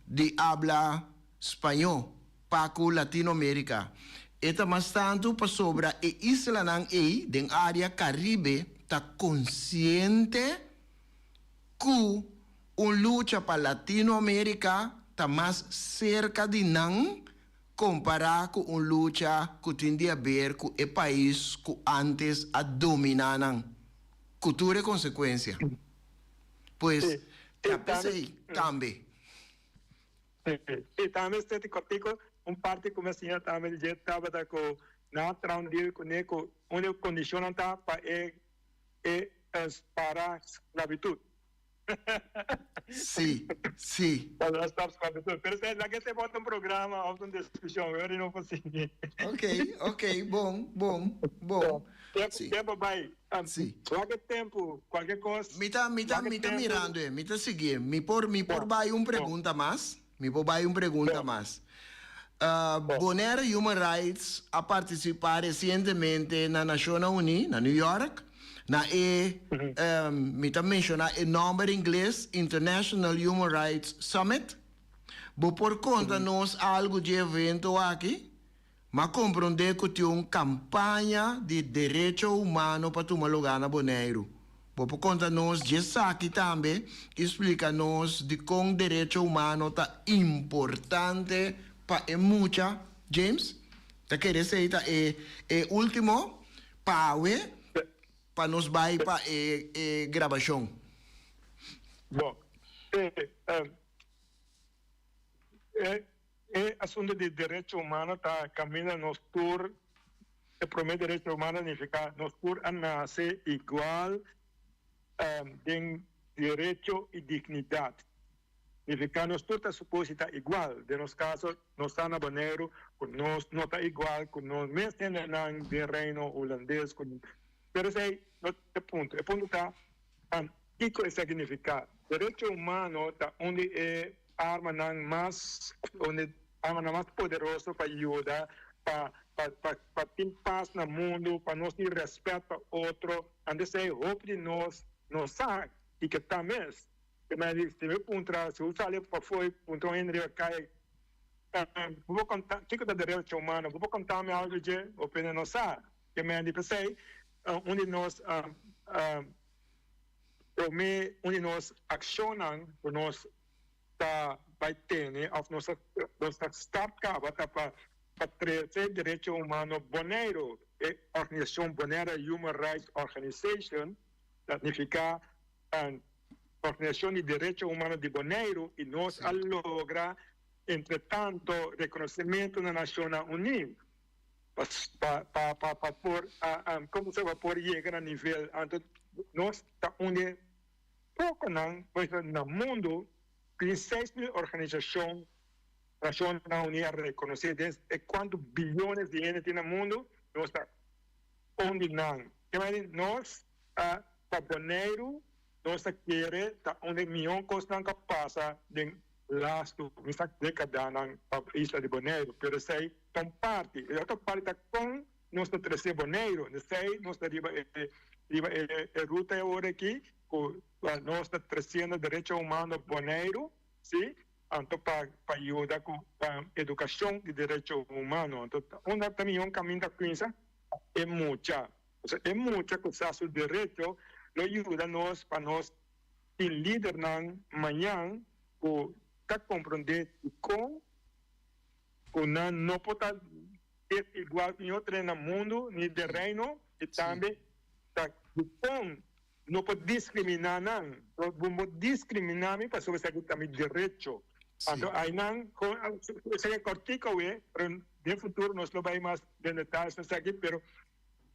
C: di habla spañó pa ku Latinoamérika. E ta mas tantu pasobra e islanan ei den área Karibe ta konsiente ku un lucha pa Latinoamérika ta mas serka di nan Kompará ku un lucha ku tin di haber ku e pais ku ántes a dominá nan, ku tur e konsekuensia. Pues, ta p'esei tambe.
E: I tambe Steti Kòrtiku, un parti ku mi a siña tambe di dje tabata ku nan a traha un deal kuné ku un di e kondishonnan ta pa e e para sklabitut.
C: Sí, sí.
E: Cuando nos stop sklabitut. Pero esei laga esei bota un programa of un discusion, we no por sigui.
C: Ok, ok, bon, bon, bon.
E: Tempo, sí. Tempo bai.
C: Sí.
E: Wak e tempo, cualkier cos.
C: Mi ta, mi ta, mi ta mirando e, mi ta sigui. Mi por, mi por bai un pregunta mas? Mi por bai un pregunta mas? Bonaire Human Rights a partisipá resientemente na Nashonnan Uní, na New York, na e, mi ta menshoná e nòmber ingles, International Human Rights Summit. Bo por konta nos algu dje evento aki? M'a komprondé ku tin un kampaña di derecho humano pa tuma lugá na Boneiru. Bo por konta nos djesaki tambe i splika nos dikon derecho humano ta importante pa e mucha? James, Ta kere esei ta e e último pa awe pa nos bai pa e e grabashon.
E: Bon, e E asunto di derecho humano ta caminda nos tur, e prome derecho humano nifica nos tur a nace igual den derecho y dignidad. Nifica nos tur ta supos ta igual, den nos caso nos ta na Boneiru cu nos no ta igual cu nos mes hendenan den Reino Hulandes, pero esey no ta e punto, e punto ta. Kiko esaki nifiká? Derecho humano ta un di e armanan mas un di armanan mas poderoso pa yuda pa pa pa pa tin pas na mundu, pa nos tin rèspèt pa otro. Antes ei hopi di nos no sa kiko ta mes. Te mei di si mi puntra, si bo sali pafó i puntra un hende riba kaya, Bo por konta kiko ta derecho humano? Bo por konta mi algu dje? Hopi hende no sa. Te mei di p'esei un di nos Promé un di nos akshonnan ku nos ta bai tene òf nos ta nos ta start kaba ta pa pa trese derecho humano Boneiru. E organisashon Bonaire Human Rights Organization ta nifiká Organisashon di Derecho Humano di Boneiru i nos a logra entretanto rekonosementu na Nashonnan Uní. Pa pa pa pa por como se pa por yega na nivel anto nos ta un di e poconan por ejemplo na mundo tin 6000 organisacion Nacionnan Uni a reconoce den e cuanto billones di hende tin na mundo nos ta un di nan ke manera nos a pa Boneiru nos ta kere ta un di e mihor cosnan cu a pasa den lastu misa decadanan pa isla di Boneiru pero esey ta un parti e otro parti ta con nos ta trece Boneiru esey nos ta riba e riba e ruta awor aki cu nos ta treciendo derecho humano Boneiru si anto pa pa yuda cu educacion di derecho humano anto unda ta miho caminda cuminsa e mucha pasobra e mucha cu sa su derecho lo yuda nos pa nos tin lidernan mañan cu ta comprende dicon cu nan no por ta desigual cu otro na mundo ni den reino y tambe ta dicon no por discrimina nan. Bo no por discrimina mi pasobra esaki ta mi derecho. Anto aynan esaki a cortico awe pero den futuro nos lo bay mas den detalles na esaki pero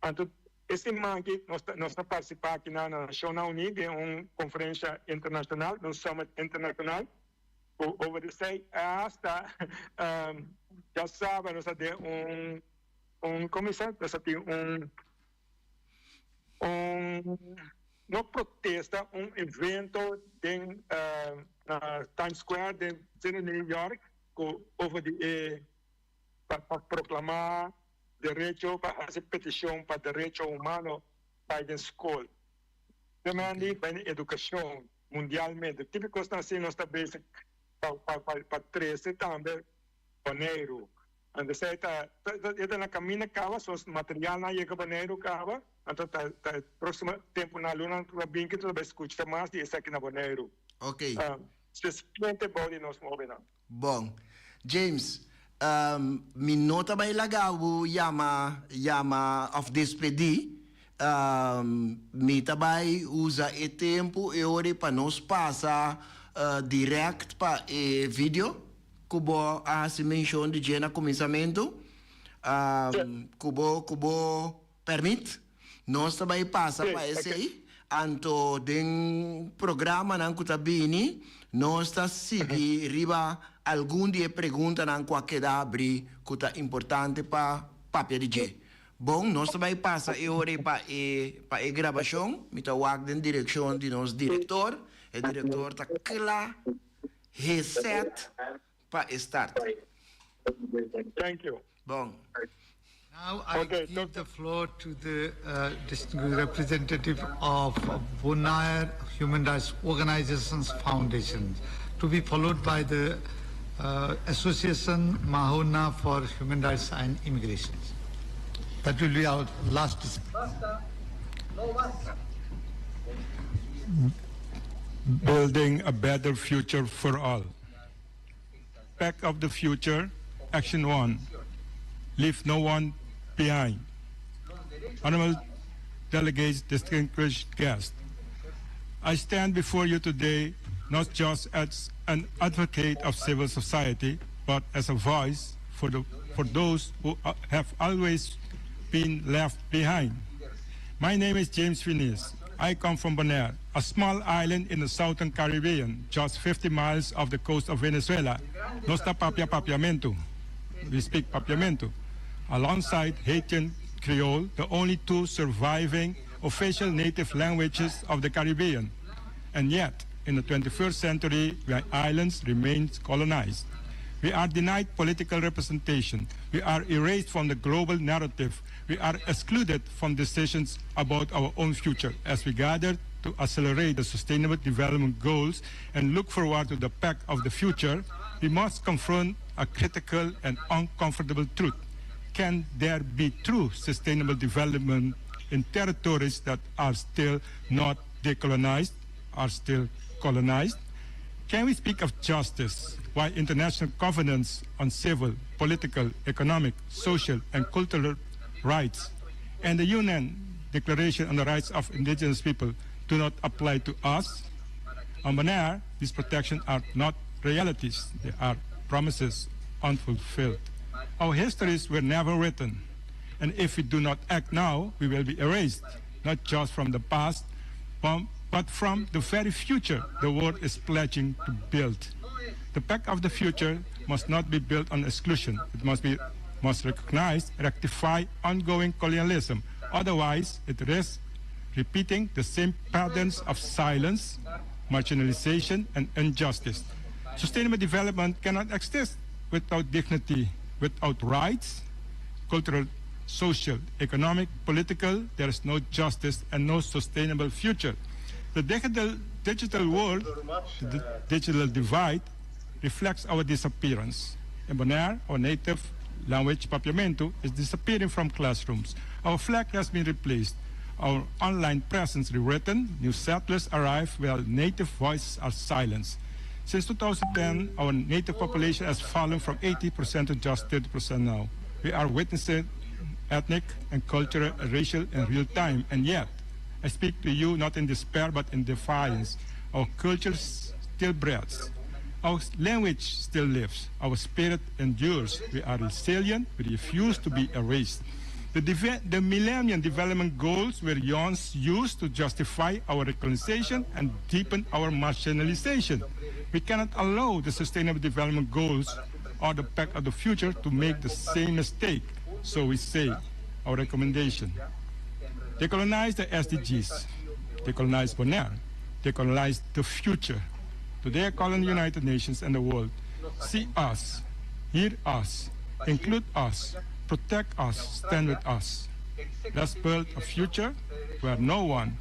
E: anto e siman aki nos ta nos ta participa aki na Nacionnan Uni den un conferencia internacional, un summit internacional cu over di esey hasta djasabra nos a den un un como bisa nos a tin un un no protesta un evento den na Times Square den seno New York cu over di e pa pa proclama derecho pa haci peticion pa derecho humano bay den scol. Demandi bay den educacion mundialmente. Tipo cosnan asina nos ta bezig pa pa pa trece tambe Boneiru. Anto esei ta e ta na kaminda kaba, sos materialnan a yega Boneiru kaba, anto ta ta e próksimo tempunan lunanan ku ta bin ki ta bai skucha mas di esaki na Boneiru.
C: Ok.
E: Spesialmente bou di nos hóbennan.
C: Bon. James, mi no ta bai laga bo yama yama òf despedí. Mi ta bai usa e tempu e ora ei pa nos pasa dirèkt pa e video. Ku bo a hasi menshon di dje na kuminsamentu, ku bo ku bo pèrmit, nos ta bai pasa pa esei, anto den programanan ku ta bini nos ta sigui riba algun di e preguntanan ku a keda habrí ku ta importante pa papia di dje. Bon, nos ta bai pasa e ora ei pa e pa e grabashon. Mi ta wak den direkshon di nos direktor. E direktor ta kla. He set pa e start.
E: Thank you.
C: Bon.
F: Now I give the floor to the distinguished representative of Bonaire Human Rights Organizations Foundation, to be followed by the Association Mahona for Human Rights and Immigration. That will be our last.
E: Building a better future for all. Pact of the Future, Action 1, Leave no one behind. Honorable delegates, distinguished guests, I stand before you today not just as an advocate of civil society, but as a voice for, the, for those who have always been left behind. My name is James Finies. I come from Bonaire, a small island in the southern Caribbean, just 50 miles off the coast of Venezuela. Nos ta papia papiamento. We speak papiamento. Alongside Haitian Creole, the only two surviving official native languages of the Caribbean. And yet, in the 21st century, the islands remain colonized. We are denied political representation. We are erased from the global narrative. We are excluded from decisions about our own future as we gather to accelerate the Sustainable Development Goals and look forward to the pact of the future. We must confront a critical and uncomfortable truth. Can there be true sustainable development in territories that are still not decolonized, are still colonized? Can we speak of justice while international covenants on civil, political, economic, social, and cultural rights and the UN Declaration on the Rights of Indigenous People do not apply to us? On Bonaire, these protections are not realities, they are promises unfulfilled. Our histories were never written, and if we do not act now, we will be erased, not just from the past, but from the very future the world is pledging to build. The pact of the future must not be built on exclusion. It must be must recognize, rectify ongoing colonialism. Otherwise, it risks repeating the same patterns of silence, marginalization, and injustice. Sustainable development cannot exist without dignity, without rights, cultural, social, economic, political, there is no justice and no sustainable future. The digital, digital world, the digital divide, reflects our disappearance. In Bonaire, our native language, Papiamento, is disappearing from classrooms. Our flag has been replaced. Our online presence rewritten, new settlers arrive while native voices are silenced. Since 2010, our native population has fallen from 80% to just 30% now. We are witnessing ethnic and cultural racial in real time, and yet, I speak to you not in despair but in defiance. Our culture still breathes. Our language still lives. Our spirit endures. We are resilient. We refuse to be erased. The, the Millennium Development Goals were once used to justify our recolonization and deepen our marginalization. We cannot allow the Sustainable Development Goals or the Pact of the Future to make the same mistake. So we say, our recommendation. Decolonize the SDGs, decolonize Bonaire, decolonize the future. Today I call on the United Nations and the world. See us, hear us, include us, protect us, stand with us. Let's build a future where no one,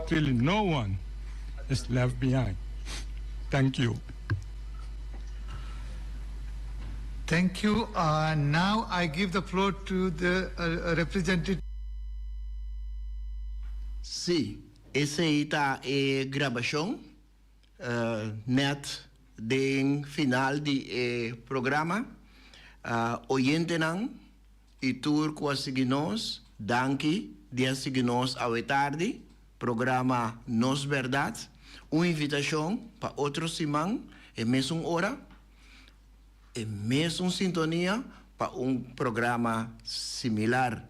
E: really no one, is left behind. Thank you.
F: Thank you. Now I give the floor to the representative.
C: Si, esei ta e grabashon net den final di e programa. Oyentenan i tur ku a sigui nos, danki di a sigui nos awe tardi. Programa Nos Bèrdat, un invitashon pa otro siman e mesun ora. E mesun sintonia pa un programa similar.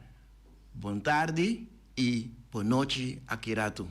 C: Bon tardi y bon nochi aki ratu.